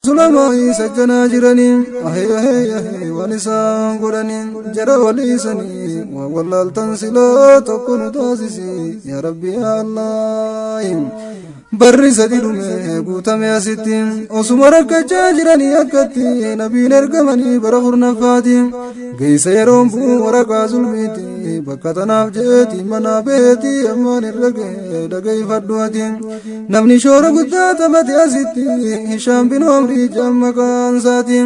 Sulamaa sajjanaa jiranii ahee ahee ahee waan isaan godhanii jara waliisanii waan wallaaltan silaa tokko nu taasisi yaa rabbi yaa Allah. Barri sadi dhume guutame asitti osuma rakkachaa jiranii akkatti nabiin ergamanii bara kurnaffaati geessa yeroon bu'u waraqaa zulmiiti bakka tanaaf jeeti mana beeti ammaan irra ga'e dhaggeeffadhu ati namni shoora guddaa taphate asitti Hishaam bin Amrii jedhama maqaan isaati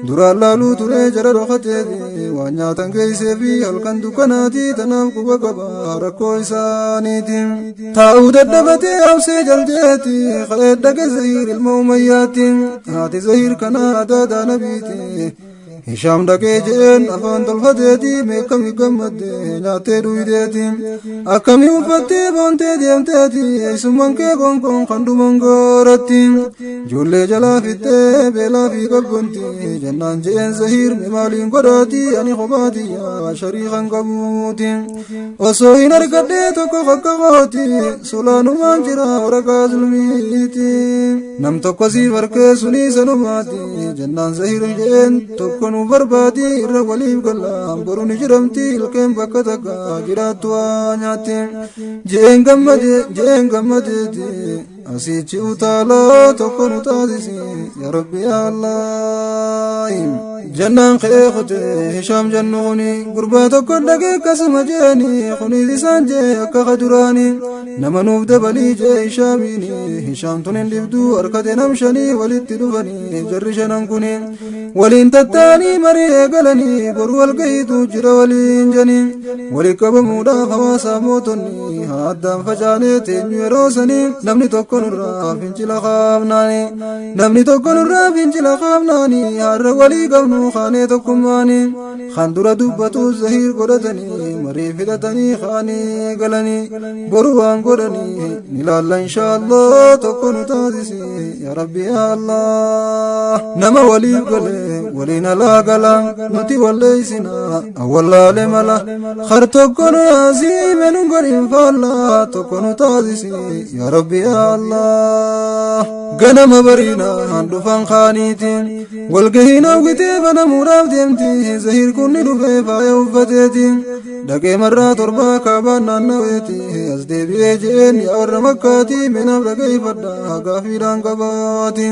duraan laaluu ture jara dhokateeti waan nyaatan geessee fi halkan dukkanaati tanaaf quba qaba rakkoo isaaniiti taa'uu dadhabatee absee jaljeeti ka'ee dhaqe Zahiir ilma Umayyaatti haati Zahiir kana adaadaa nabiiti. Hishaam dhaqee jeen afaan tolfateeti meeqami gammadde nyaattee dhuydeeti akkamii uffattee boontee deemteeti eessummaan kee konkoon kan dhuman gooratti ijoollee jalaa fittee beelaa fi qabbanti jennaan jeen Zahiir maaliin godhaati ani kophaati shariikan qabuuti osoo hin argadhee tokko bakka kooti solaanumaan jira waraqaa zulmiiti nam tokko siif harkee sunii sanumaati jennaan Zahiir jeen tokko nu barbaadi irra waliif gallaan boru ni jiramti ilkeen bakka takka jiraattu waa nyaatti jeen gammade jeen gammadeeti asiichi utaalaa tokko nu taasisi yaa rabbi yaa Allah. Jennaan ka'ee kute Hishaam jennu kuni gurbaa tokko dhaqee akkasuma jeeni kunis isaan jee akka kaduraani nama nuuf dabalii jee Hishaamiini Hishaam tun hin dhibduu harkate nam shanii walitti dhufanii jarri shanan kuni waliin tattaanii marii eegalanii boru walgahiitu jira waliin janii walii qabamuudhaaf hawaasaa mootonni haa addaan facaanee teenyu yeroo sanii namni tokko nurraa fincila qaabnaani namni tokko nurraa fincila qaabnaani har'a walii qabnu kaanee tokkummaani kan dura dubbatu Zahiir godhatanii marii filatanii kaanii galanii boru waan godhanii ni laalla inshaallah tokko nu taasisi yaa rabbi yaa Allah. Nama waliif gale waliin alaa gala nuti walleessina awwallaale mala har tokko nu yaasii menu godhin faalla tokko nu taasisi yaa rabbi yaa Allah. Ganama bariinaan dhufan kaaniitiin walgahiin hawwitee banamuudhaaf deemti Zahiir kun ni dhufee faaya uffateeti dhaqee marraa torbaa kaabaan naannaweeti as deebi'ee jeen yaa warra makkaati minaaf dhaggeeffadha gaafiidhaan qabaati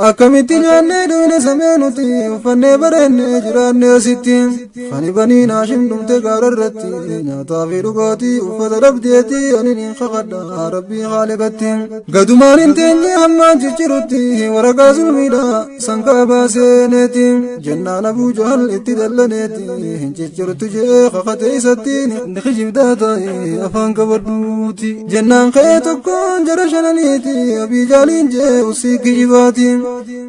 akkamitti nyaannee dhuyne samee nuti uffannee bareennee jiraanne asitti ani banii naashim dhumte gaara irratti nyaataa fi dhugaatii uffata dhabdeeti ani niin kakadha rabbii haaliqatti gadumaan hin teenye hammaan ciccirutti waraqaa zulmiidha sankaa baaseeneeti jennaan Abuu Jahal itti dallaneeti hin ciccirtu jee kakate isatti ni kijibdaa ta'e afaan qabadhuuti jennaan ka'ee tokkoon jara shananiiti Abii Jaaliin jee usii kijibaati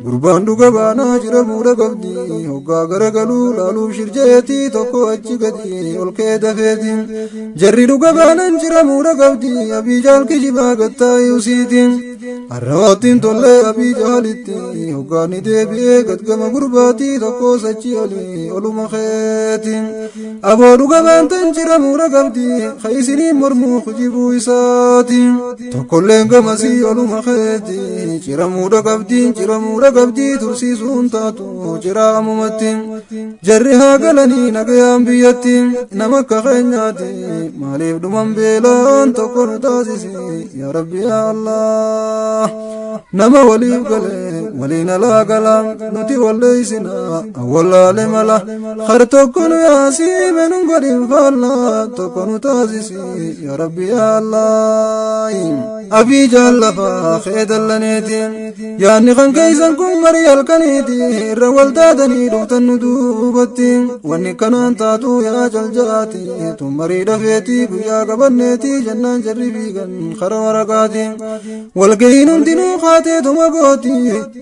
gurbaan dhuga baanaa jiramuudha qabdi hoggaa garagaluu laaluuf shirjeeti tokko achi gadi ol ka'ee dafeeti jarri dhuga baanan jiramuudha qabdi Abii Jaal kijibaa gattaa'e usiiti Arrawaattiin tollee Abii Jaalitti hoggaan deebi'ee gadgama gurbaatii tokko sachi olii oluma keeti aboo dhuga baantan jiramuudha qabdi kaysiniin mormuu kijibuu isaati tokkolleen gamasii oluma keeti ciramuudha qabdi ciramuudha qabdi tursiisuun taatu ciraa ammumatti jarri haa galanii nagayaan biyyatti nama akka keenyaati maaliif dhuman beelaan tokko nu taasisi yaa rabbi yaa Allah. Nama waliif gale waliin alaa gala nuti walleessina awwallaale mala har tokko nu yaasii menun godhin faalla tokko nu taasisi yaa rabbi yaa Allah. Abii jaallafaa kee dallaneeti yaanni kan keeysan kun marii halkaniiti irra wal taatanii dhuftan nu duubatti wanni kanaan taatu yaa jaljaati tun marii dhafeeti guyyaa qabanneeti jennaan jarri fiigan kara waraqaati walgahiin hundinuu kaateetuma gooti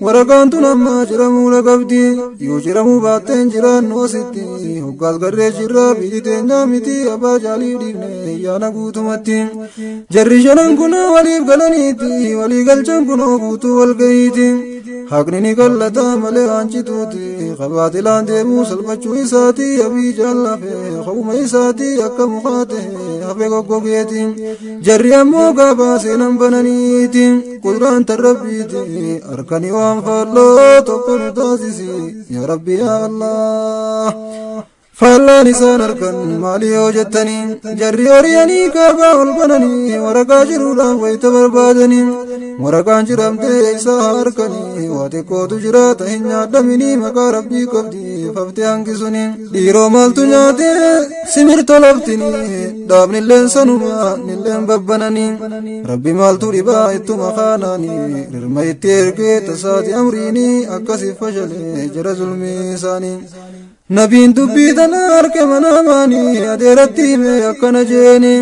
waraqaan tun ammaa jiramuudha qabdi yoo jiramuu baatteen jiraannu asitti hoggaas garree jirraa biyyi teenyaa miti abbaa jaalii dhiifne yaana guutumatti jarri shanan kun waliif galaniiti walii galchan kunoo guutuu walgahiiti haqni ni qallataa malee waancituuti qabaatilaan deemuu salphachuu isaati Abii jaallafee qawma isaati akka mukaa ta'e Hafe goggogeeti jarri ammoo gaabaa seenan bananiiti quduraan tarrabbiiti harkanii waan faalloo tokko nu taasisi yaa rabbi yaa Allah. Fallaan isaan harkan maalii yoo jettanii jarri horiyanii kaabaa ol bananii waraqaa jiruudhaan wayita barbaadanii waraqaan jiramtee isaa harkanii waa xiqqootu jiraata hin nyaadhaminii maqaa rabbii qabdi faftee hanqisuni dhiiroo maaltu nyaatee simirto laftinii dhaabnilleen sanuma nilleen babbananii rabbi maaltu dhibaa ittuma kaanaanii rirma itti ergee tasaati amriinii akkasii fashalee jara zulmii isaanii. Nabiin dubbii tana harka manamaanii adeeratti hime akkana jeeni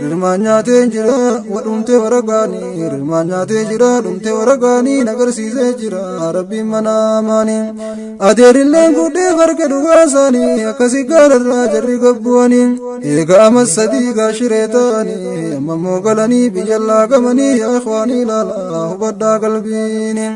rirmaan nyaatee jira wadhumte waraqaanii rirmaan nyaatee jira dhumte waraqaanii nagarsiisee jira rabbiin manamaanii adeerilleen gudhee farka dhugaa isaanii akkasi gaararraa jarri gabbu'anii eega amas sadii gaashiree ta'anii amma immoo galanii biyya laagamanii yaa ikhwaanii ilaalaa hubadhaa qalbiini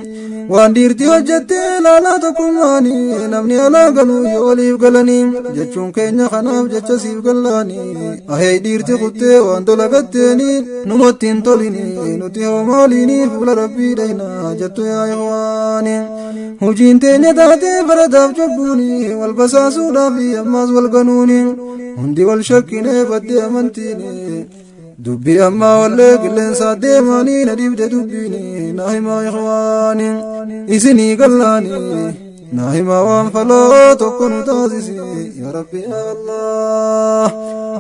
waan dhiirti hojjettee ilaalaa tokkummaanii namni alaa galuu yoo waliif galanii jechuun keenya kanaaf jecha siif gallaanii ahee dhiirti kuttee waan dolagatteeni numatti hin tolini nuti hoo maaliini fuula rabbii dhayna jettu yaa ikhwaani hujiin teenya taatee faradaaf cubbuuni wal basaasuudhaaf ammaas wal ganuuni hundi wal shakkinee baddee amantiini dubbii ammaa wallee qilleensaa deemaanii na dhibde dubbiini na himaa ikhwaani isinii gallaanii na himaa waan faloo tokko nu taasisi yaa rabbi yaa Allah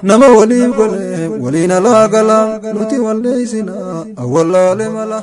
nama waliif gole waliin alaa gala nuti walleessina awwallaale mala.